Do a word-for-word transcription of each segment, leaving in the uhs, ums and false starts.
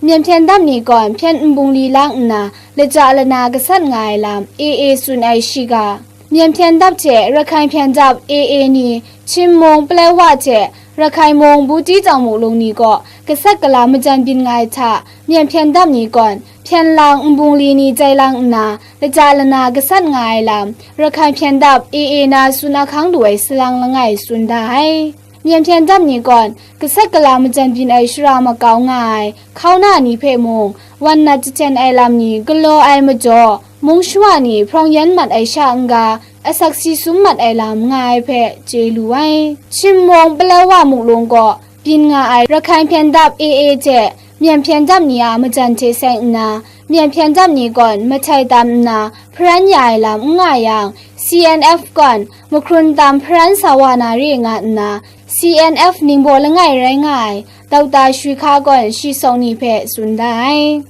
Myen hpyen dap ni gawn hpyen nbungli lang nna, laja lana gasat nga ai lam A A tsun ai shiga, Myen hpyen dap hte Rakhkaing hpyen dap A A ni Chin mung Palawa hte Rakhkaing mung Buti Tang Muklung ni gaw gasat gala majan byin nga ai hta, Myen hpyen dap ni gawn hpyen lang nbungli ni jai lang nna, laja lana gasat nga ai lam, Rakhkaing hpyen dap A A na tsun ahkang lu ai salang langai tsun da ai. Myen hpyen dap ni gawn gasat gala majan byin ai shara makau nga ai hkauna ni hpe mung, wan nat jahten ai lam ni galaw ai majaw, mung shawa ni hprawng yan mat ai sha n-ga, asak si sum mat ai lam nga ai hpe chye lu ai. Chin mung Palawa Muklung gaw byin nga ai Rakhkaing hpyen dap A A hte Myen hpyen dap ni a majan hte seng nna, Myen hpyen dap ni gawn mahtai tam nna hparan ya ai lam n nga yang, C N F gawn mahkrun tam hparan sa wa na re nga nna, C N F ningbaw langai rai nga ai Dokta Shwi Hka gawn shi sawng ni hpe tsun da ai.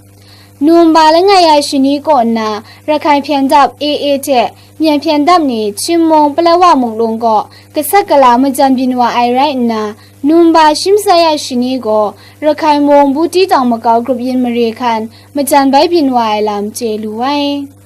Numba langai ya shani kaw nna Rakhkaing hpyen dap A A hte Myen hpyen dap ni Chin mung Palawa Muklung gaw gasat gala majan byin wa ai rai nna, Numba shi matsat ya shani gaw Rakhkaing mung Buti Tang Makau grup yin mare hkan majan bai byin wa ai lam chye lu ai.